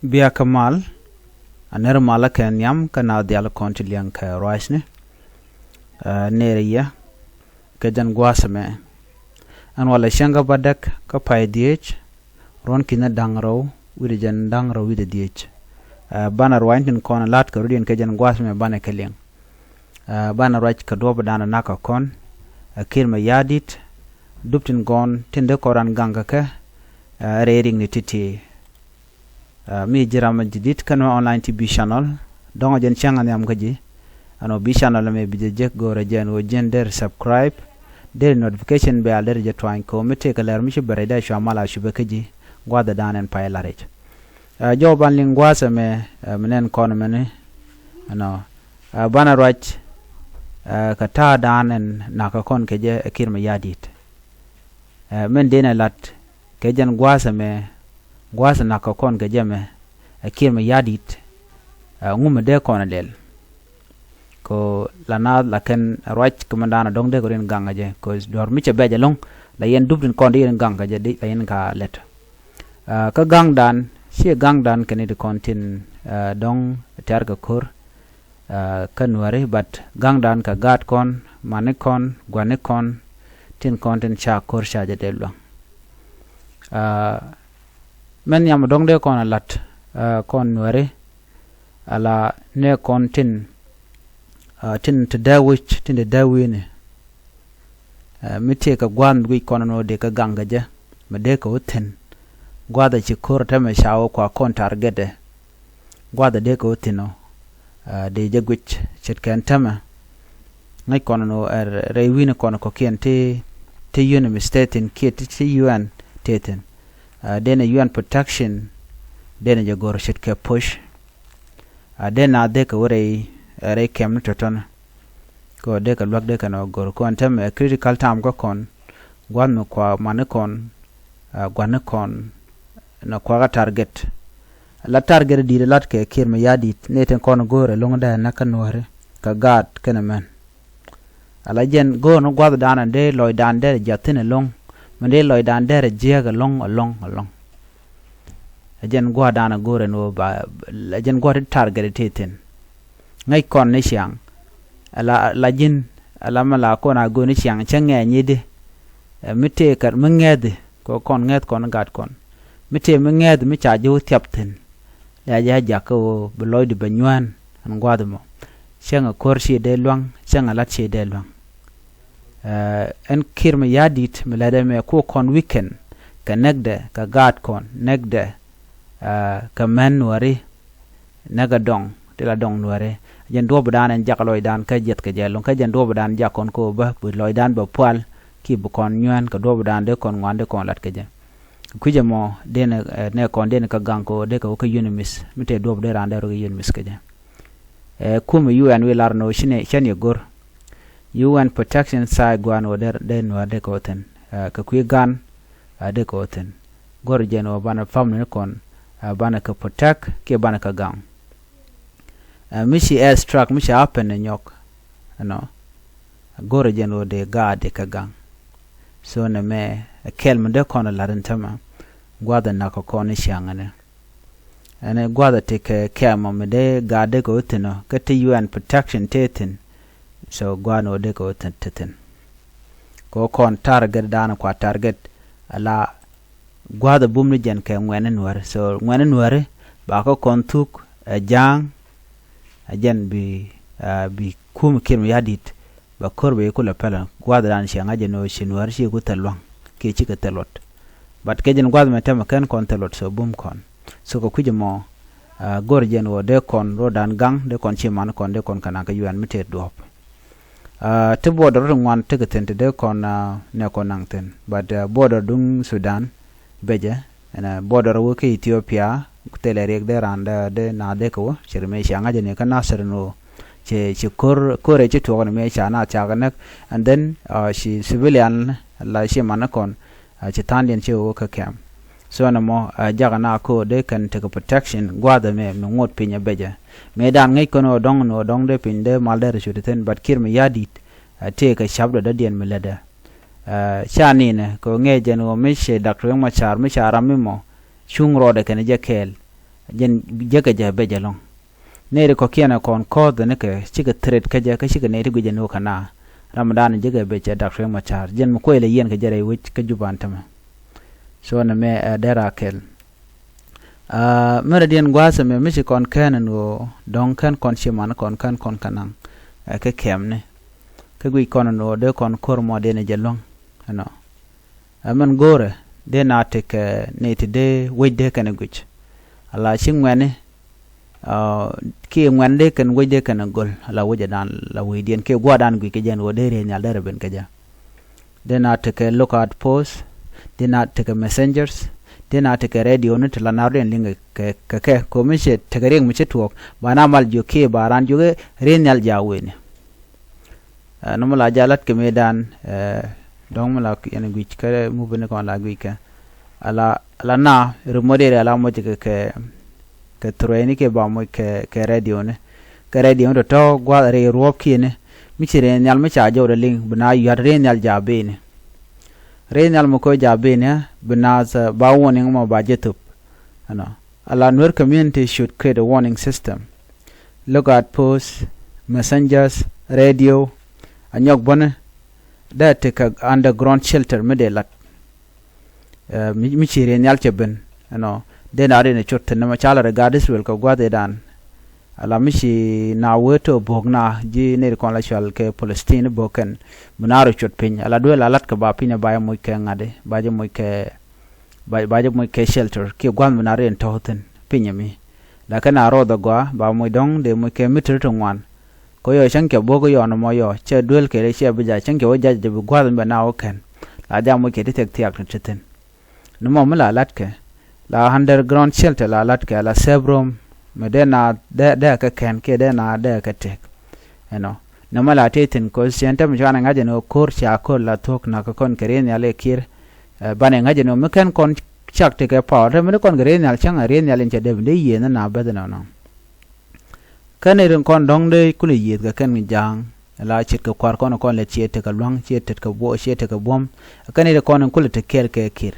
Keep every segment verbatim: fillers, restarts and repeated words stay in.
Bia kä mal, a ner mal a kɛ nhiam kä na dhial kɔn ti liɛŋ kɛ ruacni. Ner yɛ kɛ jɛn gua̱a̱th ɛmɛ. Ɛn walɛ cäŋ kä bädäk kä pay dhieec, ruɔ̱n ki̱n da̱ŋ rɛw wi̱cdɛ jɛn da̱ŋ rɛw wi̱cdɛ dhieec. Banɛ ruac tin kɔn lat kɛ rut yɛn kɛ jɛn gua̱a̱th ɛmɛ banɛ kɛ liɛŋ. Banɛ ruac kɛ duɔ̱ɔ̱p dan nakä kɔn, ɛ Kiir Mayardit, dup tin gɔn tin dee kɔn ran gaŋ kɛ kɛ, rɛy riŋni ti̱ti̱. Mi ji̱ ram mi ji̱ dit kä Nuer Online T V channel, dɔ̱ŋ jɛn cäŋ nhiam kä ji̱. Ɛn ɣöö bi channel ɛmɛ bi jɛ jek go̱o̱rɛ jɛn ɣöö ji̱n der subscribe, der notification bell der jɛ tuany kɛ ɣöö mi tëëkɛ lɛr mi ci bɛ rɛy dee cua mal a cupɛ kä ji̱ gua̱a̱th dan ɛn pay la̱r i̱c. Jɔw ban liŋ gua̱a̱th ɛmɛ, mi nɛn kɔn mɛni, ɛnɔ, banɛ ruac kɛ ta̱a̱ dan ɛn nakä kɔn kɛ jɛ ɛ Kiir Mayardit. Min denɛ lat kɛ jɛn gua̱a̱th ɛmɛ, gua̱a̱th nakä kɔn kɛ jɛ mɛ ɛ Kiir Mayardit. Ŋu mi dee kɔn lɛl kɛ la naath la kɛn ruac kɛ mɛn da̱a̱n dɔ̱ŋ dee kɛ rin gaŋ kɛ jɛ kɛ duɔ̱r mi cɛ bɛc ɛlɔ̱ŋ, la yɛn dup tin kɔn dee rin gaŋ kɛ jɛ la yɛn ka lɛt. Kä gaŋdan, ciɛ gaŋdan kɛ ni ti kɔn tin dɔ̱ŋ tɛ̈r kɛ ko̱r kä Nuääri, but gaŋdan kɛ gaat kɔn, mani kɔn, gua̱ni kɔn, tin kɔn tin ca ko̱r ca jɛ dee luaŋ. Mɛn nhiam dɔ̱ŋ dee kɔn a la̱t kɔn Nuääri, ala nɛ kɔn tin, tin ti dee wi̱c, tin ti dee wi̱ni. Mi tëëkɛ gua̱a̱th mi guic kɔn ɛn ɣöö dee kɛ gaŋ kɛ jɛ, mi dee kɛ wä thi̱n. Gua̱a̱th ɛ ci ko̱r täämɛ ca wä kua kɔn targetdɛ. Gua̱a̱th ɛ dee kɛ wä thi̱n ɔ, dee jɛ guic ce̱tkɛ ɛn täämɛ. Ŋäc kɔn ɛn ɣöö ɛ rɛy wi̱ni kɔn kɔ̱kiɛn ti, ti UNMISS tëë thi̱n kiɛ ti, ti U N tëë thi̱n. Denɛ U N protection, denɛ jɛ go̱r ce̱tkɛ push. A dee na dee kɛ wä rɛy, rɛy kɛm ni tɔ̱tɔ̱ni. Kɛ wä dee kɛ luäk dee kɛ nɔ go̱r kɔn täämɛ critical time kä kɔn. Gua̱th mi kua mani kɔn, gua̱ni kɔn, nɔ kua kä target. La target di̱i̱t lat kɛ Kiir Mayardit ni tin kɔn go̱o̱rɛ lo̱ŋ dee na kä Nuääri kɛ gaat kɛnɛ mɛn. Ala jɛn go̱o̱r ni gua̱thdan dee lɔcdan dee jiath thi̱n ɛlɔ̱ŋ, mi dee lɔcdan dee jiääk ɛlɔ̱ŋ, ɛlɔ̱ŋ, ɛlɔ̱ŋ. Ɛ jɛn gua̱thdan go̱o̱r ɛn ɣöö ba, ɛ jɛn gua̱th ti target ti thi̱n. Ŋäc kɔn ni ciaŋ, ala, ala ji̱n, ala mi la kɔn a go̱o̱r ni ciaŋ cä ŋɛɛny i̱di. Ɛ mi tëëkɛ mi ŋɛ̈thi kɛ kɔn ŋɛ̈th kɔn gat kɔn. Mi tëë mi ŋɛ̈thi mi ca ji̱ wä thiap thi̱n. Lɛ a jɛ a jakä ɣöö bi lɔcdi bɛ nyuään ɛn gua̱a̱th ɛmɔ. Cäŋ ɛ ko̱r ci dee lua̱ŋ, cäŋ ɛ la̱t ci dee lua̱ŋ. Ɛn Kiir Mayardit mi lätdɛ mɛ kuɔ kɔn weekend kɛ näkdɛ kɛ gaat kɔn näkdɛ kɛ män Nuääri. Näk ɛ dɔŋ ti la dɔŋ Nuääri. Jɛn duɔ̱ɔ̱pdan ɛn jak lɔcdan kä jiɛth kɛ jɛ lo̱ŋ kä jɛn duɔ̱ɔ̱pdan jak kɔn kɛ ɣöö bä bi lɔcdan bɛ pual ki bi kɔn nyuään kɛ duɔ̱ɔ̱pdan dee kɔn ŋuan dee kɔn lat kɛ jɛ. Kui̱c ɛmɔ denɛ, nɛ kɔn denɛ kä gaŋ kɛ ɣöö dee kɛ wä kä UNMISS mi tëë duɔ̱ɔ̱p dee raan dee rɔ kɛ UNMISS kɛ jɛ. Ɛ kum UN wi̱i̱ lar ni ɣöö cini cɛn yɛ go̱r. UN protection side guan ɣöö dee, dee Nuäär dee kɛ wä thi̱n. Kɛ kui̱ gan a dee kɛ wä thi̱n. Go̱r jɛn ɣöö banɛ family ni kɔn, banɛ kɛ protect kiɛ banɛ kɛ gaŋ. Mi ci air strike mi ci happen ni nyɔk, ɛnɔ, go̱r jɛn ɣöö dee gaat dee kɛ gaŋ. So nɛmɛ ɛ kɛl mi dee kɔn ɛ la̱t ɛn täämɛ gua̱th ɛ nakä kɔn i̱ ciaŋ ɛnɛ. Ɛn ɛ gua̱th ɛ tekɛ kɛmɔ mi dee gaat dee kɛ wä thi̱n ɔ kä ti UN protection tëë thi̱n. So gua̱a̱n ɣöö dee kɛ wä thi̱n te thi̱n. Kɛ ɣöö kɔn target da̱a̱n kua target ala gua̱a̱th ɛ bum ni jɛn kɛ ŋuɛ̈ni Nuääri. So ŋuɛ̈ni Nuääri ba kä kɔn thuk ɛ ja̱a̱ŋ. Ɛ jɛn bi, bi kum Kiir Mayardit ba ko̱r bɛ yi kulɛ pɛlɛ gua̱a̱th da̱a̱n ciɛ ŋa̱c jɛ ni ɣöö ci Nuääri ci ku thil lua̱ŋ kiɛ cikɛ thil luɔt. But kɛ jɛn gua̱a̱th mɛ tɛmɛ kɛn kɔn thil luɔt so bum kɔn. So kɛ kui̱c ɛmɔ go̱r jɛn ɣöö dee kɔn ro̱o̱dan gaŋ dee kɔn ci man kɔn dee kɔn kɛ naŋ kä UN mi tëë duɔ̱ɔ̱p. Ti border ti ŋuan tekɛ thi̱n ti dee kɔn nɛ kɔn naŋ thi̱n. But border duŋ Sudan becɛ ɛn border wä kä Ethiopia thilɛ riɛk dee raan dee na dee kɛ wä ci ri mëë cia ŋa̱c ni kä Nasir ni wä. Ci, ci ko̱r, ko̱r ɛ ci tuɔɔk ni mëë ca na ca kɛ näk. And then ci civilian la ci man ni kɔn ci tha̱a̱ŋdiɛn ci wä kä kɛm. So nɛ mɔ jakä na ko̱r dee kɛn tekɛ protection gua̱a̱th ɛmɛ mi ŋot piny ɛ becɛ. Mëë dan ŋäc kɔn ɣöö dɔ̱ŋ ni ɣöö dɔ̱ŋ dee piny dee mal dee rɛ cuti thi̱n, but Kiir Mayardit tëëkɛ ca̱pdɛ dɔ̱diɛn mi lätdɛ. Ca ninɛ kɛ ɣöö ŋäc jɛn ɣöö mi ci Doctor Riek Machar mi ca ram mi mɔ cuŋ rɔɔdɛ kɛn jɛ kɛɛl. Jɛn jekɛ jɛ bec ɛlɔ̱ŋ. Nɛy ti kɔ̱kiɛn ɛ kɔn kɔ̱th ni kɛ cikɛ threat kä jɛ kä cikɛ nɛy ti guic ɛn ɣöö kɛ na. Ram dan jekɛ bec ɛ Dak Riek Machar. Jɛn mi kuɛy lɛ yiɛn kɛ jɛ rɛy wec kä Juba ɛn tämɛ. So nɛ mɛ ɛ dee ra kɛl. Aa, mɛrɛ diɛn gua̱a̱th ɛmɛ mi ci kɔn kɛn ɛn ɣöö dɔ̱ŋ kɛn kɔn ci man kɔn kɛn kɔn kɛ naŋ ɛ kɛ kɛmni. Kä guic kɔn ɛn ɣöö dee kɔn ko̱r mɔ dee ni jɛ luäŋ ɛnɔ. Ɛ mɛn go̱o̱rɛ dee na tekɛ nɛy ti dee wec dee kɛn ɛ guic. Ala ci ŋuɛni, aa, kiɛ ŋuɛn dee kɛn wec dee kɛn ɛ go̱l ala wecɛ dan la wecdiɛn kiɛ gua̱a̱r dan guic kɛ jɛn ɣöö dee riey nhial dee rɛ ben kɛ jɛ. Dee na tekɛ lookout post, dee na tekɛ messengers, dee na tekɛ radio ni ti la na rɔ̱diɛn liŋ kɛ kɛ kɛ komi cɛ tekɛ riɛk mi cɛ tuɔɔk ba na mal jiök kiɛ ba ran jiök riey nhial jaak weni. Ɛ, nɔmɔ la jalat kɛ mëëdan, ɛ, dɔ̱ŋ mi la yɛn guic kä mubi ni kɔn la guic kɛ. Ala, ala na rimot iri ala moc kɛ, kɛ, kɛ thurɛɛni kɛ ba moc kɛ, kɛ radio ni. Kɛ radio ni tɔ̱tɔ̱ gua̱th ri ruɔp kiɛni. Mi ci riey nhial mi ca jɔwdɛ liŋ, bi na yuat riey nhial ja beni. Riey nhial mi ko̱ ja beni, bi na, ɛ, ba warning mɔ ba jɛ thop. Ɛnɔ. Ala Nuer community should create a warning system. Lookout post, messengers, radio, a nyɔk bäni, dee tekɛ underground shelter mi dee lat. Ɛ, mi, mi ci riey nhial cɛ ben, ɛnɔ, dee na rin a cot thi̱n ni ma ca la regard Israel kɛ gua̱th idan. Ala mi ci na wee to̱ bo̱o̱k na ji̱ nɛy ti kɔn la cual kɛ Palestine bo̱o̱k kɛn, mi na rɔ cot piny, ala duel a lat kɛ ba piny a ba jɛ moc kɛ ŋa̱di, ba jɛ moc kɛ ba, ba jɛ moc kɛ shelter kiɛ gua̱th mi na rin tɔ̱ thi̱n piny ɛmi. Lakin a rɔɔth agɔaa ba moc dɔ̱ŋ dee moc kɛ mitir ti ŋuan. Kɛ yɔ cäŋ cɛ bo̱o̱k yɔ nɔmɔ yɔ cɛ duel kɛ cɛ bi jac cäŋ cɛ wä jac jɛ bi gua̱th mi bɛ na wä kɛn. La ja moc kɛ ti thiɛk thiak ti thi̱n. Ni mɔ mi la latkɛ la underground shelter la latkɛ la safe room mi dee na dee, dee kɛ kɛn kiɛ dee na dee kɛ tëk. Ɛnɔ. Nɔmɔ la tëë thi̱n ko̱ ciɛn te mi cuanɛ ŋa̱c ɛn ɣöö ko̱r cia ko̱r la thuɔ̱k nakä kɔn kɛ riey nhial ɛ kiɛr. Ɛ, banɛ ŋa̱c ɛn ɣöö mi kɛn kɔn cak tekɛ power te mi ni kɔn kɛ riey nhial cäŋ ɛ riey nhial in cɛ dee bi dee yiëë ni na beth ɛnɔnɔ. Kɛn irin kɔn dɔ̱ŋ dee kulɛ yiëëth kɛ kɛn ja̱a̱ŋ. La ce̱tkɛ kua̱r kɔn kɔn lɛ ciɛ tekɛ lua̱ŋ ciɛ tekɛ buɔ̱m ciɛ tekɛ buɔ̱m. Kɛn irin kɔn in kulɛ te kɛɛl kɛ kiɛr.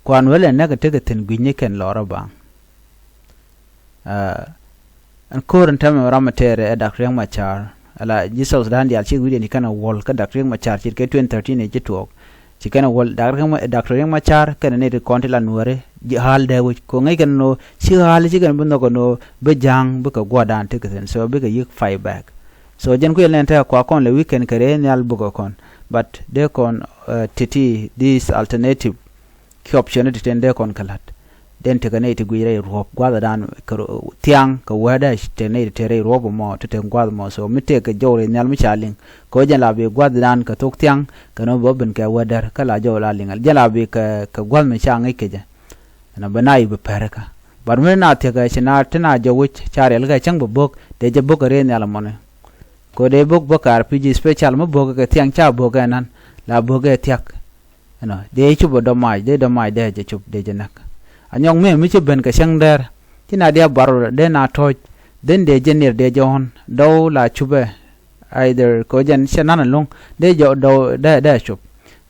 Kuan wälɛ näk ɛ tekɛ thi̱n gui̱cni kɛn lɔrä baŋ. Aa, ɛn ko̱r ɛn täämɛ ram mi tɛɛrɛ ɛ Dak Riek Machar. Ala ji̱ South Sudan diaal ci wi̱cdɛ ni kɛn ɛ wuɔl kä Dak Riek Machar ce̱tkɛ twenty thirteen ɛ ji̱ tuɔɔk. Ci kɛn ɛ wuɔl Dak Riek Ma-, Dak Riek Machar kɛnɛ nɛy ti kɔn ti la Nuääri ji̱ ɣa̱l dee wec. Kɛ ɣöö ŋäc kɛn ɛn ɣöö ci ɣa̱l ci kɛn bi nhɔk ɛn ɣöö bi ja̱a̱ŋ bikɛ gua̱a̱rdan tekɛ thi̱n. So bikɛ yi̱k fight back. So jɛn kui̱ ɛn lɛn tekɛ kua kɔn lɛ weekend kɛ riey nhial bukɛ kɔn. But dee kɔn, ɛ, ti̱ti̱ this alternative kiɛ option ti ten dee kɔn kɛ la̱t. Den tekɛ nɛy ti guic rɛy ruɔ̱p gua̱thdan kɛ ru-, thia̱a̱ŋ kɛ wädä tekɛ nɛy ti te rɛy ruɔ̱p ɛmɔ ti te gua̱th ɛmɔ. So mi tekɛ jɔw riey nhial mi ca liŋ kɛ ɣöö jɛn la bi gua̱thdan kɛ thok thia̱a̱ŋ kɛ nɔ bä ben kɛ wädär kä la jɔw la liŋ. Jɛn la bi kɛ, kɛ gua̱th mi ca ŋäc kɛ jɛ. Ɛn a bɛ na i̱ bi pɛr kä. But mi na thiäk ɛ ci na ti na jɔw wi̱c ca riɛl kɛ cäŋ bɛ bo̱k dee jɛ bo̱k kɛ riey nhial ɛmɔni. Kɛ ɣöö dee bo̱k bo̱k kɛ R P G special mi bo̱k kɛ thia̱a̱ŋ ca bo̱k kɛ nan la bo̱k kɛ thia̱k. Ɛnɔ, dee cop ɛ dɔ̱mac, dee dɔ̱mac dee jɛ cop, dee jɛ näk. A nyɔk mëë mi ci ben kɛ cäŋ dɛr, ci na dee a bar rɔ, dee na tɔ̱ɔ̱c, then dee jɛ niɛr, dee jɛ ɣɔ̱n, dɔw la cupɛ, either kɛ ɣöö jɛn cɛ nan ɛlɔ̱ŋ, dee jɛ dɔw, dee, dee cop.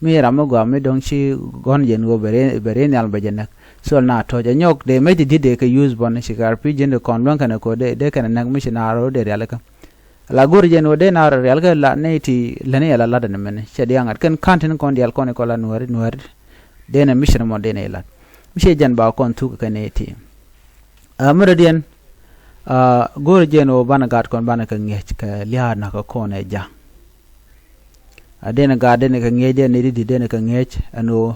Mi ram mi gɔaa mi dɔ̱ŋ ci ɣɔ̱n jɛn ɣöö bɛ rɛy, bɛ rɛy nhial bɛ jɛ näk. So na tɔ̱ɔ̱c, a nyɔk dee mec ti di̱t dee kɛ use bɔn, ci kɛ R P G in dee kɔn luäŋ kɛnɛ kɛ ɣöö dee, dee kɛnɛ näk mi ci na rɔ dee rialikä. La go̱r jɛn ɣöö dee na rɔ rial kɛ la nɛy ti lätni ala lat ɛn mɛn cɛ diaŋ gat kɛn ka̱n tin kɔn dial kɔn ikɔl a nuääri nuääri. Dee nɛ mi cɛ nɔmɔ dee nɛ ilat mi cɛ jɛn ba kɔn thuk kɛ nɛy ti. A mi rɔ diɛn, a, go̱r jɛn ɣöö banɛ gat kɔn banɛ kɛ ŋi̱eec kɛ lia̱a̱ nakä kɔn ɛ ja̱. A denɛ gaat denɛ kɛ ŋi̱eec, denɛ di̱t denɛ kɛ ŋi̱eec ɛn ɣöö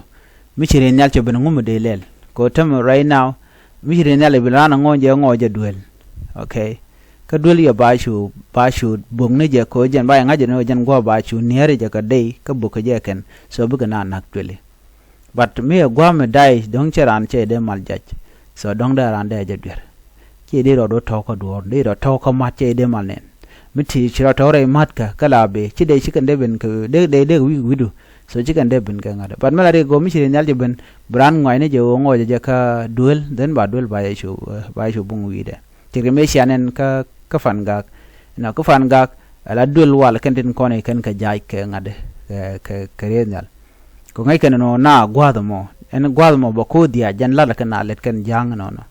mi ci riey nhial cɛ ben ŋum dee lɛl. Kɛ ɣöö tämɛ right now mi ci riey nhial ɛ bi raan ɛ ŋɔɔc jɛ ŋɔɔc jɛ duel. Okay. Kä duel yɛ ba cu, ba cu bo̱k ni jɛ kɛ ɣöö jɛn ba yɛ ŋa̱c jɛ ni ɣöö jɛn gua̱a̱p ba cu niɛɛri jɛ kɛ dey kä bo̱k kɛ jɛ kɛn. So bikɛ na na̱k dueli. But mi ɛ gua̱a̱p mi day dɔ̱ŋ cɛ raan cɛ dee mal jac. So dɔ̱ŋ dee raan dee jɛ duer. Ci dee rɔ dɔ̱ tɔ̱w kä duɔ̱ɔ̱r, dee rɔ tɔ̱w kä ma̱t cɛ dee mal nɛn. Mi ti ci rɔ tɔ̱w rɛy ma̱t kä, kä la bee, ci dee ci kɛn dee ben kɛ, dee, dee, dee wi̱i̱ wi̱du. So ci kɛn dee ben kɛ ŋa̱t. But mi la ri gɔm mi ci ri nhial jɛ ben, bi raan ŋuayni jɛ ɣöö ŋɔɔcɛ jɛ kä duel, then ba duel ba jɛ cu, eh, ba jɛ cu buŋ wi̱i̱dɛ. Cikɛ mëë cia nɛn kä, kä Pan Gak. Nɔ, kä Pan Gak, ala duel wal kɛn tin kɔn i̱ kɛn kɛ ja̱a̱c kɛ ŋa̱t, kɛ, kɛ, kɛ riey nhial. Kɛ ŋäc kɛn nɔ na gua̱a̱th mɔ. Ɛn gua̱a̱th mɔ bɛ ko̱o̱th dhiac jɛn lat kɛn a lɛt kɛn ja̱a̱ŋ nɔnɔ.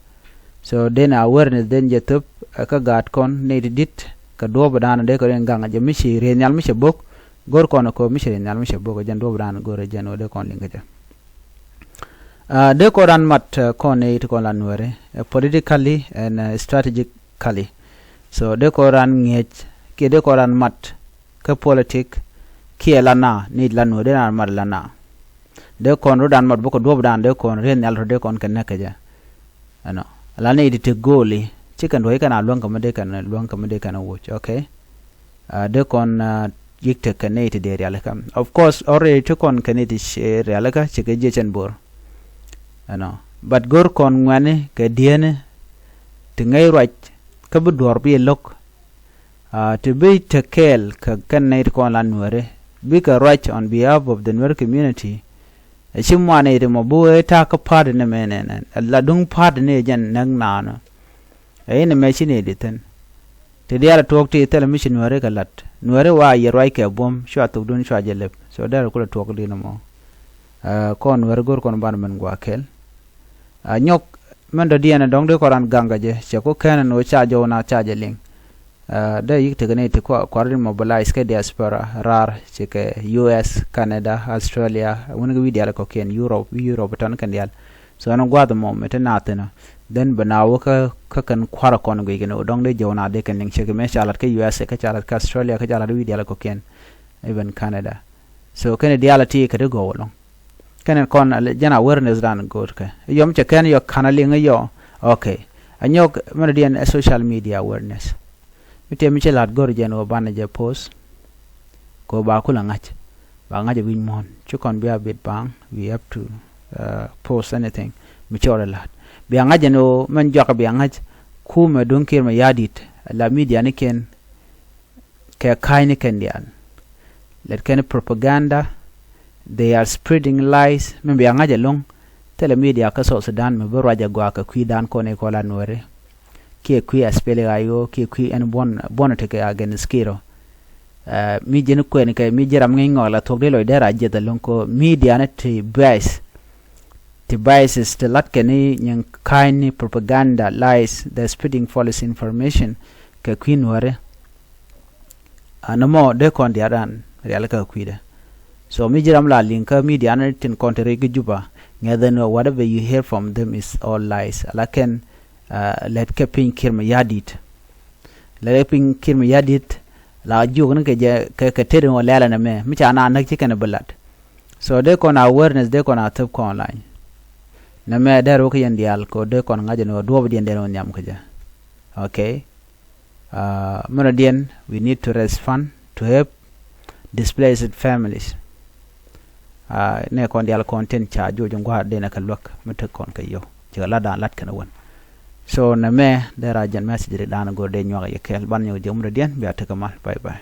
So den awareness den jɛ thöp kä gaat kɔn nɛy ti di̱t kɛ duɔ̱ɔ̱p dan dee kɛ rin gaŋ jɛ mi ci rieth nhial mi cɛ bo̱k. Go̱r kɔn kɔ mi ci rieth nhial mi cɛ bo̱k jɛn duɔ̱ɔ̱p dan go̱r jɛn wä dee kɔn liŋ kä jɛ. Dee kɔn ran mat kɔn nɛy ti kɔn la Nuɛri politically and strategically. So dee kɔn ran ŋi̱eec kiɛ dee kɔn ran mat kä politic kiɛ la na nɛy ti la Nuɛri dee ran mat la na. Dee kɔn rot dan mat bä kɛ duɔ̱ɔ̱p dan dee kɔn rieth nhial rot dee kɔn kɛ näk kɛ jɛ. Ɛnɔ la nɛy ti ti go̱o̱li ci kɛn duɔ̱c kɛn a luäŋ kɛ mi dee kɛn luäŋ kɛ mi dee kɛn a woc. Okay. Dee kɔn yik tek kɛ nɛy ti dee rialikä. Of course already ti kɔn kɛ nɛy ti ci rialikä ci kɛ jiɛ cɛn bo̱r. Ɛnɔ but go̱r kɔn ŋuɛni kɛ dieni ti ŋäc ruac kä bi duɔ̱ɔ̱r bi lo̱k. Ti bi te kɛɛl kɛ kɛn nɛy ti kɔn la Nuɛri bikɛ ruac on behalf of the Nuer community. Ɛ ci muan nɛy ti mɔ bi wee ta̱a̱ kä party ni mɛ nɛnɛ la duŋ party ni jɛn näk naanɔ. Ɛ in mɛ ci nɛy di thi̱n ti diaal tuɔɔk ti thilɛ mi ci Nuɛri kɛ la̱t Nuɛri wa yɛ ruac kɛ buɔ̱m cua thokdun cua jɛ lɛp. So dɛr kulɛ tuɔɔk di ni mɔ. Kɔn Nuɛri go̱r kɔn ban mɛn gua̱a̱ kɛl. A nyɔk mɛn dɔ̱diɛn ɛ dɔ̱ŋ dee kɔn ran gaŋ kɛ jɛ cɛ ku kɛn ɛn ɣöö ca jɔw na ca jɛ liŋ. Dee yik tekɛ ni ti kua̱r in mobilize kɛ diaspora raar ci kɛ U S, Canada, Australia, wun kɛ wi̱i̱ diaal kɔ̱kiɛn, Europe, wi̱i̱ Europe tɔn kɛn diaal. So ɛn gua̱th mɔ mi ti naath thi̱n ɔ then bɛ na wä kä kɛn kua̱r kɔn guic kɛn ɣöö dɔ̱ŋ dee jɔw na dee kɛn liŋ cɛ kɛ mëë ca lat kä U S kä ca lat kä Australia kä ca lat wi̱i̱ diaal kɔ̱kiɛn. Even Canada. So kɛn diaal ti kɛ ti gɔw ɛlɔ̱ŋ. Kɛn kɔn jɛn awareness dan go̱o̱tkɛ yɔm cɛ kɛn yɔ ka̱n a liŋ yɔ. Okay. A nyɔk mɛn diɛn ɛ social media awareness. Mi tiɛ mi cɛ la̱t go̱r jɛn wä banɛ jɛ post. Kɛ wä ba kulɛ ŋa̱c ba ŋa̱c a wi̱c muɔ̱n ci kɔn bia bit baŋ we have to post anything. Mi cɛ wä la̱t bia ŋa̱c jɛn wä mɛn juak bia ŋa̱c. Kumɛ duŋ kiɛr mɛ ya̱di̱t la media ni kiɛn kɛ ka̱ny ni kɛn diaal. Lɛt kɛn propaganda. They are spreading lies mi bia ŋa̱c ɛlɔ̱ŋ. Thilɛ media kä South Sudan mi bi ruac ɛ gɔaa kɛ kui̱ dan kɔn i̱ kɔn la Nuɛri kiɛ kui̱ SPLA-IO kiɛ kui̱ ɛn buɔn buɔn tekɛ against Kiir ɔ. Mi ji̱n kuɛn kɛ mi ji̱ ram ŋi̱ny ŋɔk la thuɔ̱k di lɔc dee ra jiɛth ɛlɔ̱ŋ kɔ media ni ti bias. Ti biases ti lat kɛn i̱ nyin ka̱ny ni propaganda lies the spreading false information kɛ kui̱ Nuɛri. Anɛ mɔ dee kɔn diaal ran rialikä kui̱dɛ. So mi ji̱ ram la liŋ kä media ni tin kɔn ti ric kä Juba ŋɛth ɛn whatever you hear from them is all lies. Ala kɛn lɛt kɛ piny kiɛr mi ya̱di̱t. Lɛt kɛ piny kiɛr mi ya̱di̱t. La jiök ni kɛ jɛ kɛ tet in wä lɛl ɛn ɛmɛ mi ca na näk ci kɛn bi lat. So dee kɔn awareness dee kɔn a thop kɔn lany. Nɛ mɛ dee ruk yɛn diaal kɛ dee kɔn ŋa̱c ɛn ɣöö duɔ̱ɔ̱p diɛn dee rɔ nhiam kɛ jɛ. Okay. Mɛn rɔ diɛn we need to raise fund to help displaced families. Nɛ kɔn diaal kɔn tin ca juɔc in gua̱a̱r dee nɛ kɛ luäk mi tek kɔn kɛ yio̱w cɛ kɛ lat daan lat kɛn wän. So nɛ mɛ dee ra jɛn message ri daan go̱r dee nyuak yɛ kɛɛl ban nyɔk jɛ mɛn rɔ diɛn bia tek kɛ mal. Bye bye.